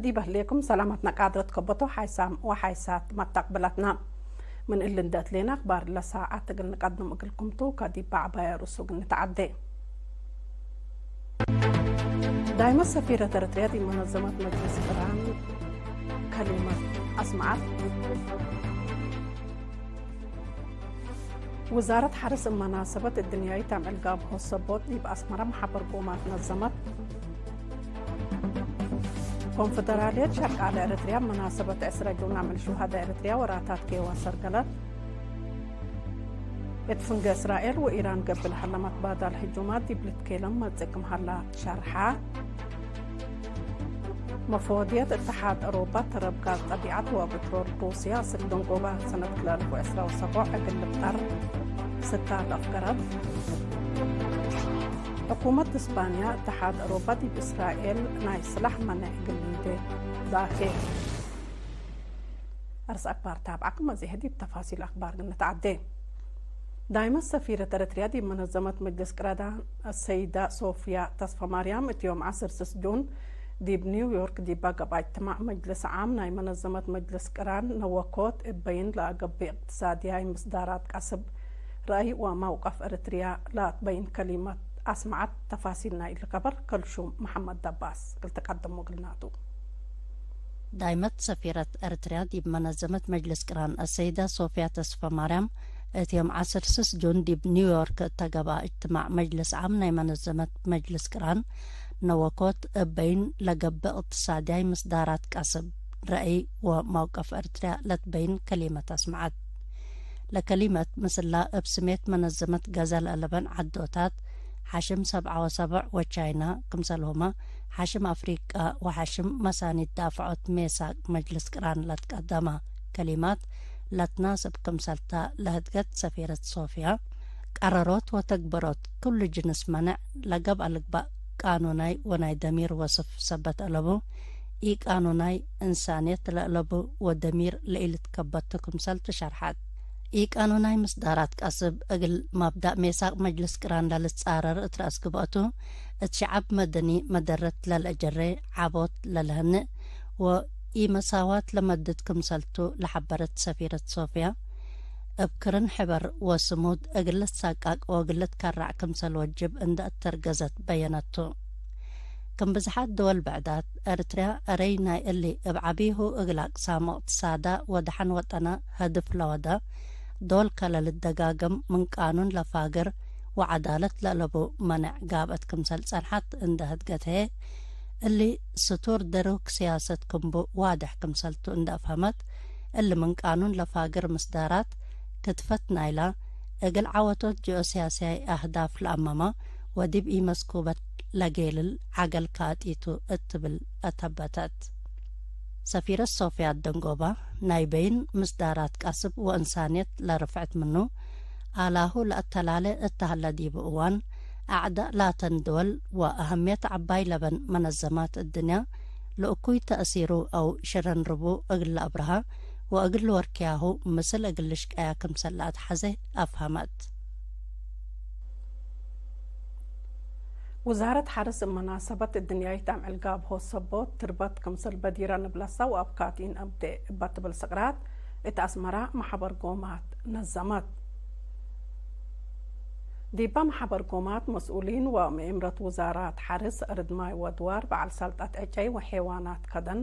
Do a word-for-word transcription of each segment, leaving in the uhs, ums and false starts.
ይበህሌኩም ሰላመትነ ቃድረት ከበቶ ሓይሳም ወሓይሳት መተቅብለትነ። ምን እሊ እንዴ እትሌነ አክባር ለሳዐት እግል ንቀድም እግልኩም ቱ፣ ከዲብ በዐባየ ርእሱ እግል ንትዐዴ። ዳይመት ሰፊረት ኤረትርያ ዲብ መነዘመት መጅልስ ቅራን ከሊመት አስመዐት። ውዛረት ሐርስ እብ መናሰበት እድንያይት አምዕል ጋብሆት ሰቦት ዲብ አስመረ መሐበርጎማት ነዘመት። ኮንፈደራልየት ሸርቃለ ኤረትርያ እብ መናሰበት ዕስረ ጁን አምዕል ሹሀደ ኤረትርያ ወራታት ኬዋ ሰርገለት። እት ፍንገ እስራኤል ወኢራን ገብእ ለሀለ መትባዳል ህጁማት ዲብ ልትኬለም መጽእ ክም ሀላ ሸርሐ። መፈወድየት እተሓድ አውሮፓ ተረብ ጋዝ ጠቢዐት ወብትሮል ሩስያ አስክ ደንጎባ ሰነት ክልኤ አልፍ ወዕስራ ወሰቦዕ እግል ልብጠር ስታል አፍገረት። ሕኩመት እስፓንያ እተሓድ አውሮፓ ዲብ እስራኤል ናይ ስላሕ መነዕ እግል ሊዴ ላኬ። አርስ አክባር ታብዐኩም፣ አዜ ዲብ ተፋሲል አክባር እግል ንትዐዴ። ዳይመት ሰፊረት ኤረትርያ ዲብ መነዘመት መጅልስ ቅራን አሰይዳ ሶፍያ ተስፈማርያም፣ እት ዮም ዐስር ስስ ጁን ዲብ ኒውዮርክ ዲብ አገብአ እጅትማዕ መጅልስ ዓም ናይ መነዘመት መጅልስ ቅራን ነወኮት እበይን ለአገብእ እቅትሳድያይ ምስዳራት ቀስብ ረአይ ወመውቀፍ ኤረትርያ ለአትበይን ከሊመት አስመዐት። ተፋሲል ናይ እሊ ከበር ከልሹም መሐመድ ደባስ እግል ትቀድሞ እግልናቱ። ዳይመት ሰፊረት ኤረትርያ ዲብ መነዘመት መጅልስ ቅራን አሰይዳ ሶፍያ ተስፈማርያም፣ እት ዮም ዐስር ስስ ጁን ዲብ ኒውዮርክ እተ ገብአ እጅትማዕ መጅልስ ዓም ናይ መነዘመት መጅልስ ቅራን ነወኮት እበይን ለገብእ እቅትሳድያይ ምስዳራት ቀስብ ረአይ ወመውቀፍ ኤረትርያ ለትበይን ከሊመት አስመዐት። ለከሊመት ምስላ እብ ስሜት መነዘመት ገዘ ለአለበን ዐዶታት፣ ሐሽም ሰብዓ ወሰብዕ ወቻይና፣ ክምሰልሁመ ሐሽም አፍሪቀ ወሐሽም መሳኒት ዳፍዖት ሜሳቅ መጅልስ ቅራን ለትቀደመ ከሊማት ለትናስብ ክምሰልተ ለህድገት ሰፊረት ሶፍያ፣ ቀረሮት ወተግበሮት ክሉ ጅንስ መነዕ ለገብአ ልግባእ ቃኑናይ ወናይ ደሚር ወስፍ ሰበት አለቡ፣ ኢቃኑናይ እንሳንየት ለአለቡ ወደሚር ለኢልትከበቱ ክምሰልቱ ሸርሐት። ኢቃኑናይ ምስዳራት ቀስብ እግል መብዳእ ሜሳቅ መጅልስ ቅራን ለልትጻረር እት ረአስ ግብአቱ፣ እት ሸዐብ መደኒ መደረት ለልአጀሬ፣ ዐቦት ለልሀንእ ወኢመሳዋት ለመድድ ክምሰልቱ ለሐበረት ሰፊረት ሶፍያ፣ እብ ክርን ሕበር ወስሙድ እግል ልትሳቃቅ ወእግል ልትከራዕ ክምሰል ወጅብ እንዴ አተርገዘት በየነቱ። ክም ብዝሓት ድወል ብዕዳት፣ ኤረትርያ እረይ ናይ እሊ እብ ዐቢሁ እግል አቅሳም ወእቅትሳዳ ወደሐን ወጠና ሀድፍ ለወደ ዶል ከለ ልደጋገም ምን ቃኑን ለፋግር ወዐዳለት ለአለቡ መነዕ ጋብአት ክምሰል ጸንሐት እንዴ ህድገት ህዬ፣ እሊ ስቱር ድሩክ ስያሰት ክምቡ ዋድሕ ክምሰልቱ እንዴ አፍሀመት፣ እሊ ምን ቃኑን ለፋግር ምስዳራት ክትፈት ናይላ፣ እግል ዐወቶት ጂኦሲያስያይ አህዳፍ ለአመመ ወዲብ ኢመስኩበት ለጌልል ዐገል ካጢቱ እት ትብል አተበተት። ሰፊረት ሶፍያ ደንጎባ፣ ናይ በይን ምስዳራት ቀስብ ወእንሳንየት ለርፍዕት ምኑ፣ አላሁ ለአተላሌ እተ ሀለ ዲቡ እዋን፣ አዕዳእ ላተን ድወል ወአሀምየት ዐባይ ለበን መነዘማት እድንያ፣ ለእኩይ ተእሲሩ አው ሽረንርቡ እግል ለአብርሃ ወእግል ልወርክያሁ ምስል እግል ልሽቀያ ክምሰል ለአትሐዜ አፍሀመት። ውዛረት ሐርስ እብ መናሰበት እድንያይት አምዕል ጋብሆት ሰቦት ትርበት ክምሰል በዲረ ንብለሰ ወአብካት ኢነአብዴ እበ ትብል ስቅራት እት አስመረ መሐበር ጎማት ነዘመት። ዲበ መሐበር ጎማት መስኡሊን ወምኤምረት ውዛራት ሐርስ፣ እርድ ማይ ወድዋር፣ በዐል ሰልጠት ዕጨይ ወሔዋናት ከደን፣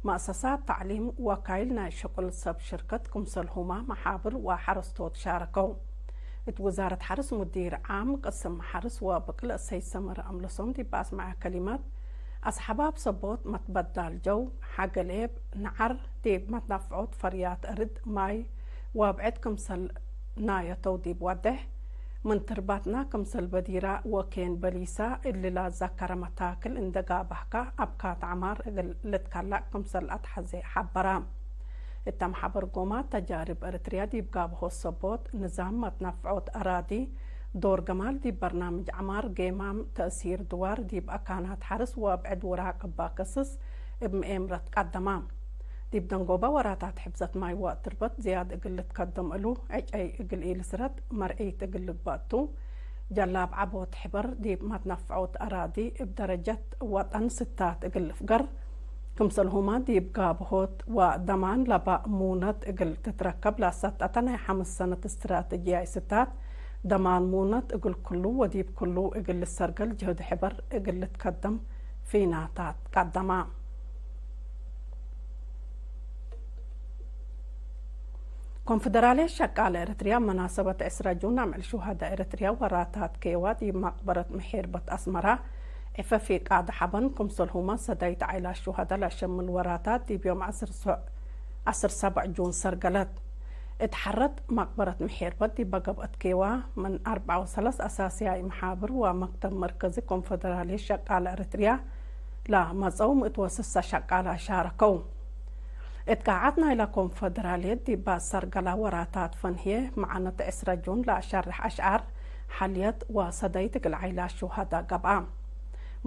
መአሰሳት ተዕሊም፣ ወካይል ናይ ሸቁል ሰብ ሽርከት ክምሰልሁመ መሓብር ወሐረስቶት ሻረከው። እት ውዛረት ሐርስ ሙዲር ዓም ቅስም ሐርስ ወብቅል እሰይ ሰመረ አምለሶም ዲብ አስመዐ ከሊማት፣ አስሐባብ ሰቦት መትበዳል ጀው፣ ሐገሌብ፣ ነዐር፣ ዲብ መትነፍዖት ፈርያት እርድ፣ ማይ ወብዕድ ክምሰል ናየተው ዲብ ወዴሕ፣ ምን ትርባትና ክምሰል በዲራ ወኬን በሊሳ እሊ ለአዘከረ መታክል እንዴ ጋበህከ፣ አብካት ዐማር እግል ልትከለዕ ክምሰል አትሐዜ ሐበረ። እተ መሐበር ጎማት ተጃርብ ኤረትርያ ዲብ ጋብሆት ሰቦት፣ ንዛም መትነፍዖት አራዲ፣ ዶር ገማል ዲብ በርናምጅ ዐማር፣ ጌማም ተእሲር ድዋር ዲብ አካናት ሐርስ ወብዕድ ውራቅ እበ ክስስ እብ ምኤምረት ቀደማ። ዲብ ደንጎበ ወራታት ሕፍዘት ማይ ወትርበት ዝያድ እግል ልትከደም እሉ፣ ዕጨይ እግል ኢልስረጥ መርዒት እግል ልግበእ ቱ። ጀላብ ዐቦት ሕበር ዲብ መትነፍዖት አራዲ እብ ደረጀት ወጠን ስታት እግል ልፍገር፣ ክምሰልሁመ ዲብ ጋብሆት ወደማን ለባእ ሙነት እግል ትትረከብ ለሰጠተ ናይ ሐምስ ሰነት እስትራተጅያይ ስታት፣ ደማን ሙነት እግል ክሉ ወዲብ ክሉ እግል ልሰርገል ጅህድ ሕበር እግል ልትከደም ፊናታት ቀደመ። ኮንፈደራልየት ሸቃለ ኤረትርያ መናሰበት ዕስራ ጁን አምዕል ሹሀዳእ ኤረትርያ ወራታት ኬዋ ዲብ መቅበረት ምሒርበት አስመራ ዕፈ ፊቃድ ሐበን፣ ክምሰልሁመ ሰዳይት ዓይላት ሹሀዳእ ለሸምል ወራታት ዲብ ዮም ዐስር ሰ-፣ ዐስር ሰብዕ ጁን ሰርገለት። እት ሐረት መቅበረት ምሒርበት ዲበ ገብአት ኬዋ ምን አርበዕ ወሰለስ አሳስያይ መሓብር ወመክተብ መርከዚ ኮንፈደራልየት ሸቃለ ኤረትርያ ለመጸው ምእት ወስሳ ሸቃለ ሻረከው። እት ጋዓት ናይለ ኮንፈደራልየት ዲብ ሰርገላ ወራታት ፈንህየ መዓነት ዕስረ ጁን ለአሸርሕ አሽዓር ሐልየት ወሰደይት እግል ዓይላት ሹሀዳእ ገብአ።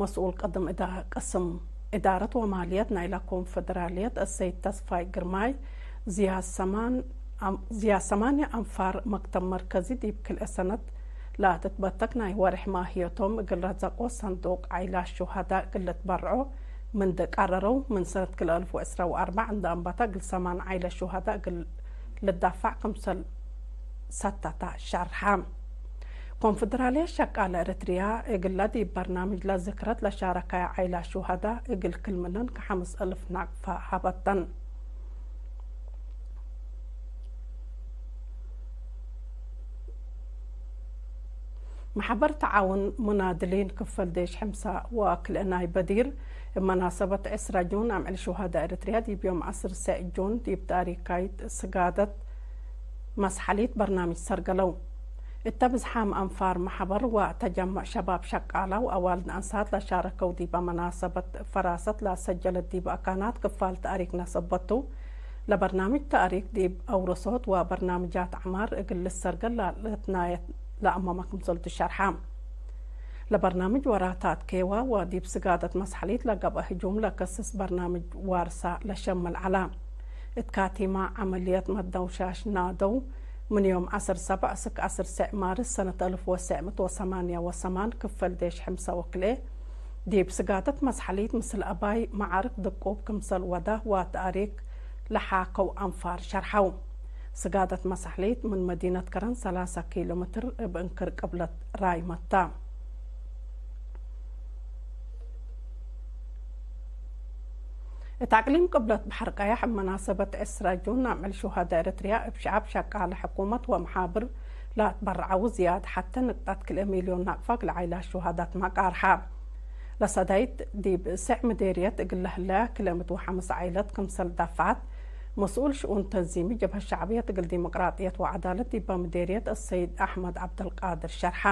መስኡል ቅድም እዳ-፣ ቅስም እዳረት ወማልየት ናይለ ኮንፈደራልየት እሰይድ ተስፋይ ግርማይ፣ ዝያድ ሰማን-፣ አም-፣ ዝያድ ሰማንያ አንፋር መክተብ መርከዚ ዲብ ክልኤ ሰነት ለትትበተክ ናይ ወርሕ ማህየቶም እግል ረዘቆ ሰንዱቅ ዓይላት ሹሀዳእ እግል ልትበርዖ ምንዲ ቀረረው፣ ምን ሰነት ክልኤ አልፍ ወዕስራ ወአርበዕ እንደ አንበተ እግል ሰማን ዓይለት ሹሀዳእ እግል ልዳፋዕ ክምሰል ሰተተ ሸርሐ። ኮንፈደራልየት ሸቃለ ኤረትርያ እግለ ዲብ በርናምጅ ለዝክረት ለሻረካየ ዓይላት ሹሀዳእ እግል ክል ምነን ከሐምስ አልፍ ናቅፋ ሀበተን። መሕበር ተዓውን ሙናድሊን ክፈል ዴሽ ሕምሳ ወክልኤ ናይ በዲር፣ እብ መናሰበት ዕስራ ጁን አምዕል ሹሀዳእ ኤረትርያ ዲብ ዮም ዐስር ሰዕ ጁን ዲብ ታሪካይት ስጋደት መስሐሊት በርናምጅ ሰርገለው። እተ ብዝሓም አንፋር መሕበር ወተጀመዕ ሸባብ ሸቃላ ወአዋልድ አንሳት ለሻረከው ዲበ መናሰበት ፈራሰት ለሰጀለት ዲብ አካናት ክፋል ተእሪክ ነሰበቱ፣ ለበርናምጅ ተእሪክ ዲብ አውረሶት ወበርናምጃት ዐማር እግል ልሰርገል ለልትናየት ለአመመ ክምሰልቱ ሸርሐ። ለበርናምጅ ወራታት ኬዋ ወዲብ ስጋደት መስሐሊት ለገብአ ህጁም ለከስስ በርናምጅ ዋርሳ ለሸምል ዐለ። እት ካቲማ ዐመልየት መደውሻሽ ናደው፣ ምን ዮም ዐስር ሰብዕ እስክ ዐስር ሰዕ ማርስ ሰነት አልፍ ወሰዕ ምእት ወሰማንያ ወሰማን ክፈል ዴሽ ሕምሳ ወክልኤ፣ ዲብ ስጋደት መስሐሊት ምስል አባይ መዓርክ ድቁብ ክምሰል ወደ ወተእሪክ ለሓከው አንፋር ሸርሐው። ስጋደት መስሐሊት ምን መዲነት ከረን ሰላሳ ኪሎ ሜትር እብ እንክር ቅብለት ራይመት ተ። እት አቅሊም ቅብለት በሐር ቀያሕ እብ መናሰበት ዕስራ ጁን አምዕል ሹሀዳእ ኤረትርያ እብ ሸዐብ ሸቃለ ሕኩመት ወመሓብር ለአትበረዐው ዝያድ ሐቴ ንቅጠት ክልኤ ሚልዮን ናቅፋ እግል ዓይላት ሹሀዳት መቃርሐ። ለሰዳይት ዲብ ስዕ ምዴርየት እግል ለህለያ ክልኤ ምእት ወሐምስ ዓይለት ክምሰል ዳፈዐት፣ መስኡል ሽኡን ተንዚሚ ጀብሀት ሸዕብየት እግል ዲሞቅራጥየት ወዐዳለት ዲበ ምዴርየት አሰይድ አሕመድ ዐብደልቃድር ሸርሐ።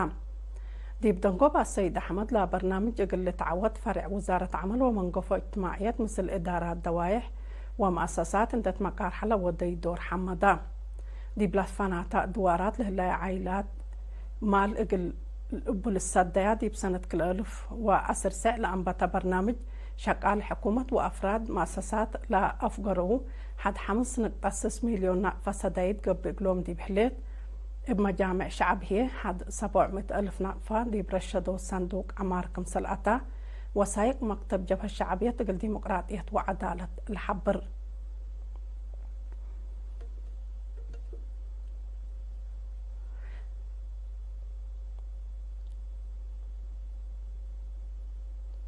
ዲብ ደንጎብ አሰይድ አሕመድ ለበርናምጅ እግል ልትዐወት ፈሬዕ ውዛረት ዐመል ወመንገፎ እጅትማዕየት ምስል እዳራት ደዋይሕ ወመአሰሳት እንዴ ትመቃርሐ ለወደዩ ዶር ሐመደ። ዲብ ለትፈናተ አድዋራት ለህለየ ዓይላት ማል እግል እቡ ልሰደያ ዲብ ሰነት ክልኤ አልፍ ወዐስር ሰዕ ለአንበተ በርናምጅ ሸቃል ሕኩመት ወአፍራድ መአሰሳት ለአፍገረው ሐድ ሐምስ ንቅጠ ስስ ሚልዮን ናቅፈ ሰዳይት ገብእ እግሎም ዲብ ሕሌት፣ እብ መጃምዕ ሸዐብ ህዬ ሐድ ሰቦዕ ምእት አልፍ ናቅፋ ዲብ ረሸዶ ሰንዱቅ ዐማር ክምሰል አታ ወሳይቅ መክተብ ጀብሀት ሸዕብየት እግል ዲሞቅራጥየት ወዐዳለት ለሐብር።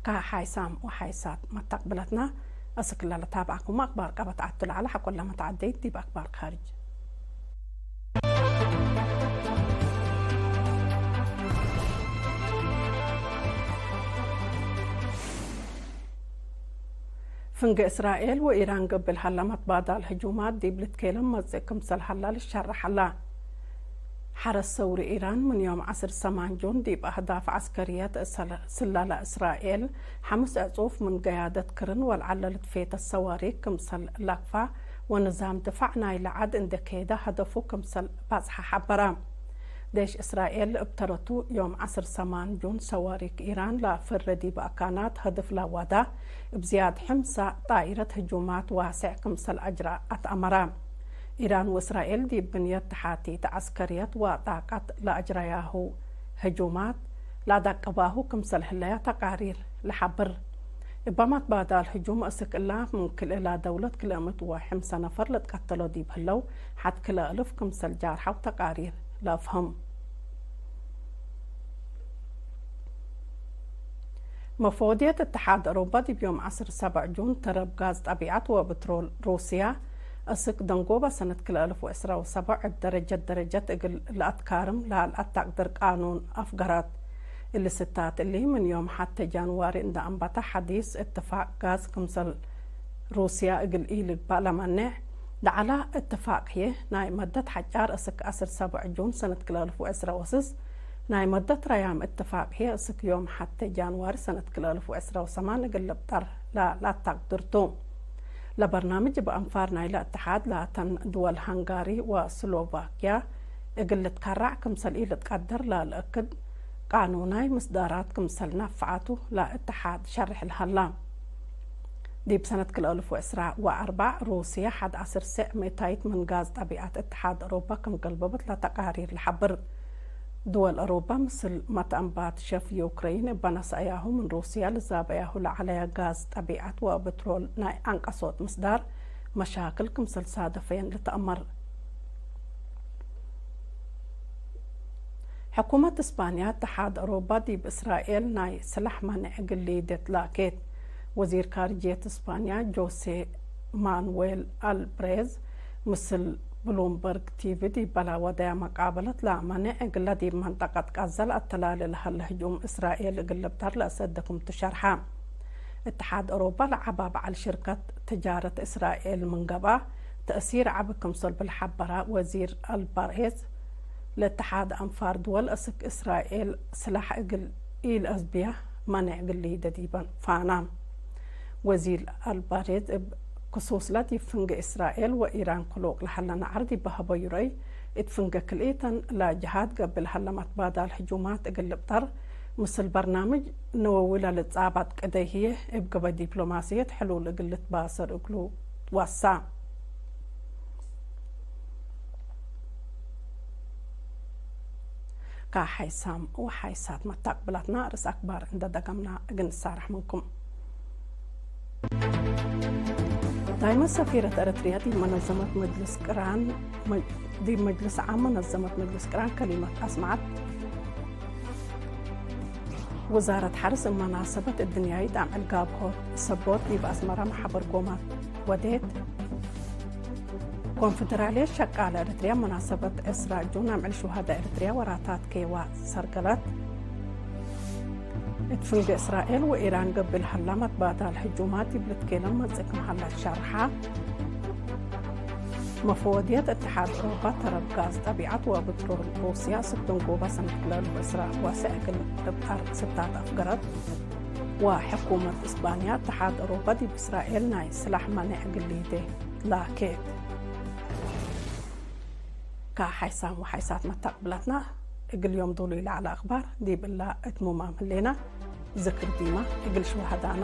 ከሓይሳም ወሓይሳት መተቅብለትና፣ እስክ ለለታብዐኩም አክባር ቀበት ዐቱ ለዐለ ሐቆለ መተዓደይት ዲብ አክባር ካርጅ። ፍንጌ እስራኤል ወኢራን ገብእ ለሀለ መትባዳል ህጁማት ዲብ ልትኬለም መጽእ ክምሰል ሀላ ልሸረሕ ዐለ። ሐረስ ሰውሪ ኢራን ምን ዮም ዐስር ሰማን ጁን ዲብ አህዳፍ ዐስከርየት እሰለ-፣ ስለለ እስራኤል ሐምስ ዕጹፍ ምን ገያደት ክርን ወለዐለ ልትፌተ ሰዋሪክ ክምሰል ለክፋ ወንዛም ድፋዕ ናይለ ዐድ እንዴ ኬደ ሀደፉ ክምሰል ባጽሐ ሐበረ። ዴሽ እስራኤል እብ ተረቱ ዮም ዐስር ሰማን ጁን ሰዋሪክ ኢራን ለፍረ ዲብ አካናት ሀድፍ ለዋዳ እብ ዝያድ ሕምሳ ጣይረት ህጁማት ዋሴዕ ክምሰል አጅረ አትአመረ። ኢራን ወእስራኤል ዲብ ብንየት ተሓቲት ዐስከርየት ወጣቀት ለአጅረያሁ ህጁማት ለአዳቀባሁ ክምሰል ህለያ ተቃሪር ለሐብር። እበ መትባዳል ህጁም እስክ እላ ምን ክልእላ ደውለት ክልኤ ምእት ወሐምሰ ነፈር ለትቀተሎ ዲብ ህለው፣ ሐድ ክልኤ እልፍ ክምሰል ጃርሐው ተቃሪር ለአፍህም። መፈወድየት እትሓድ አውሮፓ ዲብ ዮም ዐስር ሰብዕ ጁን ተረብ ጋዝ ጠቢዐት ወብትሮል ሩስያ እስክ ደንጎበ ሰነት ክልኤ እልፍ ወዕስራ ወሰብዕ እብ ደረጀት ደረጀት እግል ለአትካርም ለአልአታቅድር ቃኑን አፍገረት። እሊ ስታት እሊ ምን ዮም ሐቴ ጃንዋሪ እንደ አንበተ ሐዲስ እትፋቅ ጋዝ ክምሰል ሩስያ እግል ኢልግባእ ለመኔዕ ለዐለ እትፋቅ ህዬ፣ ናይ መደት ሐጫር እስክ ዐስር ሰብዕ ጁን ሰነት ክልኤ እልፍ ወዕስራ ወስስ፣ ናይ መደት ረያም እትፋቅ ህዬ እስክ ዮም ሐቴ ጃንዋሪ ሰነት ክልኤ እልፍ ወዕስራ ወሰማን እግል ልብጠር ለአታቅድር ቱ። ለበርናምጅ እብ አንፋር ናይለ እትሓድ ላተን ድወል ሃንጋሪ ወስሎቫክያ እግል ልትከራዕ ክምሰል ኢልትቀድር ለልአክድ ቃኑናይ ምስዳራት ክምሰል ነፍዐቱ ለእትሓድ ሸርሕ ለሀላ። ዲብ ሰነት ክልኤ እልፍ ወዕስራ ወአርበዕ ሩስየ ሐድ ዐስር ሰዕ ምእታይት ምን ጋዝ ጠቢዐት እትሓድ አውሮፓ ክም ገልበበት ለተቃሪር ለሐብር። ድወል አውሮፓ ምስል መትአንባት ሸፍ ዩክረይን እበ ነስአያሁ ምን ሩስያ ልዛበያሁ ለዐለየ ጋዝ ጠቢዐት ወብትሮል ናይ አንቀሶት ምስዳር መሻክል ክምሰል ሳደፈየን ልትአመር። ሕኩመት እስፓንያ፣ እትሓድ አውሮፓ ዲብ እስራኤል ናይ ስላሕ መኔዕ እግል ሊዴት ላኬት። ወዚር ካርጅየት እስፓንያ ጆሴ ማኑዌል አልብሬዝ ምስል ብሉምበርግ ቲቪ ዲብ በላ ወደያ መቃበለት፣ ለመኔዕ እግለ ዲብ መንጠቀት ቀዘ ለአተላሌ ለሀለ ህጁም እስራኤል እግል ልብጠር ለአሰደ ክምቱ ሸርሐ። እትሓድ አውሮፓ ለዐባ በዐል ሽርከት ትጃረት እስራኤል ምን ገብአ፣ ተእሲር ዐቢ ክምሰል ብልሐበራ ወዚር አልባሬዝ፣ ለእትሓድ አንፋር ድወል እስክ እስራኤል ስላሕ እግል ኢልአዝብያ መኔዕ እግል ሊዴ ዲበን ፋና። ወዚር አልባሬዝ እብ ክሱስለ ዲብ ፍንጌ እስራኤል ወኢራን ክሉቅ ለሀለ ነዐር ዲብ ሀበዩ ረአይ፣ እት ፍንጌ ክልኢተን ለጅሃት ገብእ ለሀለ መትባዳል ህጁማት እግል ልብጠር፣ ምስል በርናምጅ ነወዊ ለልትጻባጥ ቅደይ ህዬ እብ ገበይ ዲፕሎማስየት ሕሉል እግል ልትባሰር እግሉ ትወሳ። ከሐይሳም ወሐይሳት መታቅብላትና ርእስ አክባር እንደ ደገምና እግል ንሳረሕ ምንኩም። ዳይመት ሰፊረት ኤረትርያ ዲብ መነዘመት መጅልስ ቅራን፣ ዲብ መጅልስ ዓም መነዘመት መጅልስ ቅራን ከሊመት አስመዐት። ውዛረት ሐርስ እብ መናሰበት እድንያይት አምዕል ጋብሆት ሰቦት ዲብ አስመረ መሐበርጎማት ወዴት። ኮንፈደራልየት ሸቃለ ኤረትርያ መናሰበት ዕስራ ጁን አምዕል ሹሀዳ ኤረትርያ ወራታት ኬዋ ሰርገለት። እት ፍንጌ እስራኤል ወኢራን ገብእ ለሀላ መትባዳል ህጁማት ዲብ ልትኬለም መጽእ ክም ሀለ ሸርሐ። መፈወድየት እትሓድ አውሮፓ ተረብ ጋዝ ጠቢዐት ወብትሮል ሩስያ ስክ ደንጎበ ሰነት ክልኤ እልፍ ወዕስራ ወሰዕ እግል ልብጠር ስታት አፍገረት። ወሕኩመት እስባንያ እትሓድ አውሮፓ ዲብ እስራኤል ናይ ስላሕ መኔዕ እግል ሊዴ ላኬት። ከሐይሳም ወሐይሳት መታቅብላትና እግል ዮም ዶሉ ለዐለ አክባር ዲብ እላ እትሙማም ህሌና። ዝክር ዲማ እግል ሽወሀዳና።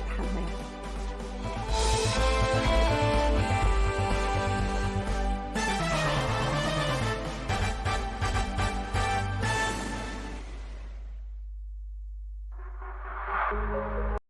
ተሐነየ።